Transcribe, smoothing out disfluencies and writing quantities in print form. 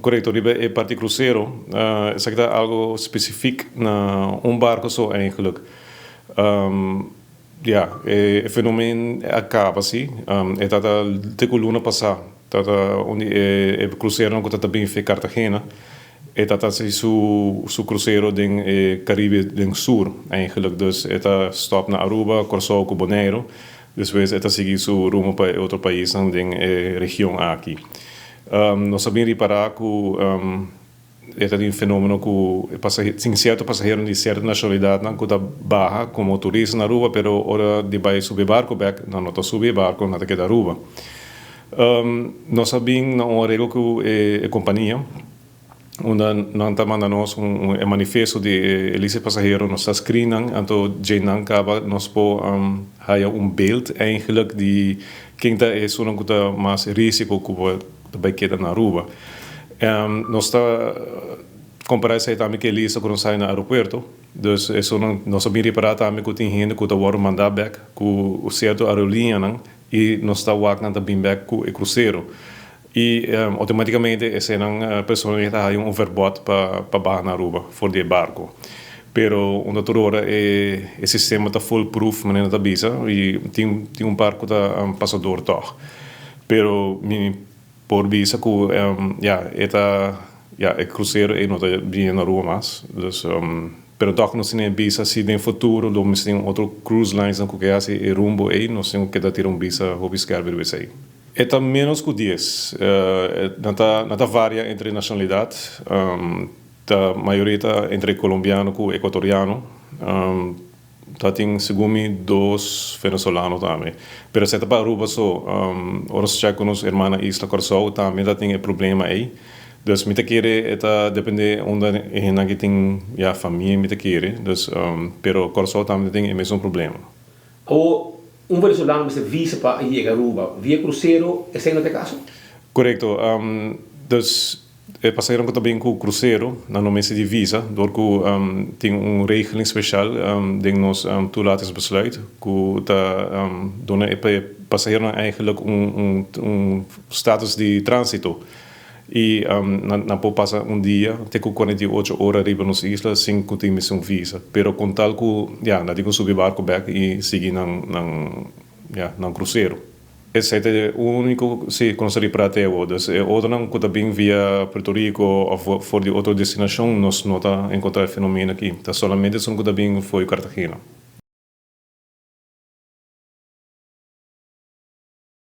Korekto, riba e parti krusero, esaki ta algo spesifik na un barko so eigenlijk. Ya, e fenomen a kaba si. E tata te ku luna pasá tata un di e kruseronan ku tata bin fe Cartagena. E tata hasi su krusero den e Karibe den sur eigenlijk. Dus e ta stòp na Aruba, Kòrsou ku Boneiru. Despues e ta sigui su rumbo pa e otro paisnan den e region aki. Nos a bin ripará ku e ta tin fenómeno ku tin sierto pasaheronan di sierto nashonalidatnan ku ta baha komo turista na Aruba pero ora di bai subi e barko bèk nan no ta subi e barko, nan ta keda Aruba. Nos a bin na un areglo ku e kompania unda nan ta manda nos un e manifesto di e lista di pasahero, nos ta screen nan, anto dje nan caba nos por haya un beeld eigenlijk di ken ta esunnan cu ta mas risico cu por ta bay keda na Aruba. Nos ta compara esey tambe cu e lista cu nos haya na aeropuerto, dus esunnan nos a bin ripara tambe cu tin hende cu ta wordo manda bek cu cierto aerolineanan y nos ta wak nan ta bin bek cu e crucero. I automaticamente esenan persona ya ta haya un verbod pa baha na Aruba for di e barco. Pero unda tur ora e sistema ta full proof manera nan ta bisa y tin tin un par cu ta pasa door tog. Pero mi por bisa cu ya e ta ya e crucero ey no ta bini na Aruba mas. Dus pero tog nos tin e bisa si den futuro lo mester tin otro cruise lines nan cu ke haci e rumbo ey nos tin cu keda tira un bisa hopi skerp riba esey. E ta ménos ku dies. Nan ta nan ta varia entre nashonalidat. Ta mayoria ta entre kolombiano ku ekuatoriano. Ta tin segun mi dos venezolano tambe. Pero esei ta pa Aruba so. Ora nos chèk ku nos hermana isla Kòrsou tambe ta tin e problema ei. Dus mi ta kere e ta depende unda e hendenan ki tin ya famia mi ta kere. Dus pero Kòrsou tambe ta tin e mesun problema. Awor, un venezolano mester visa pa yega Aruba via crucero, esei no ta e caso? Corecto. Dus e pasaheronan cu ta bin cu crucero, nan no mester di visa, door cu tin un regeling special den nos toelatingsbesluit cu ta duna e pasaheronan eigenlijk un status di transito. I nan por pasa un dia te ku 48 ora riba nos isla sin ku tin mester un visa. Pero kon tal ku ya nan tin ku subi barko bèk i sigui nan nan ya nan krusero. Esei ta e úniko si ku nos ta ripará te awor. Dus e otronan ku ta bin via Puerto Rico òf for di otro destinashon nos no ta enkontrá e fenomeno aki. Ta solamente esun ku ta bin for di Cartagena.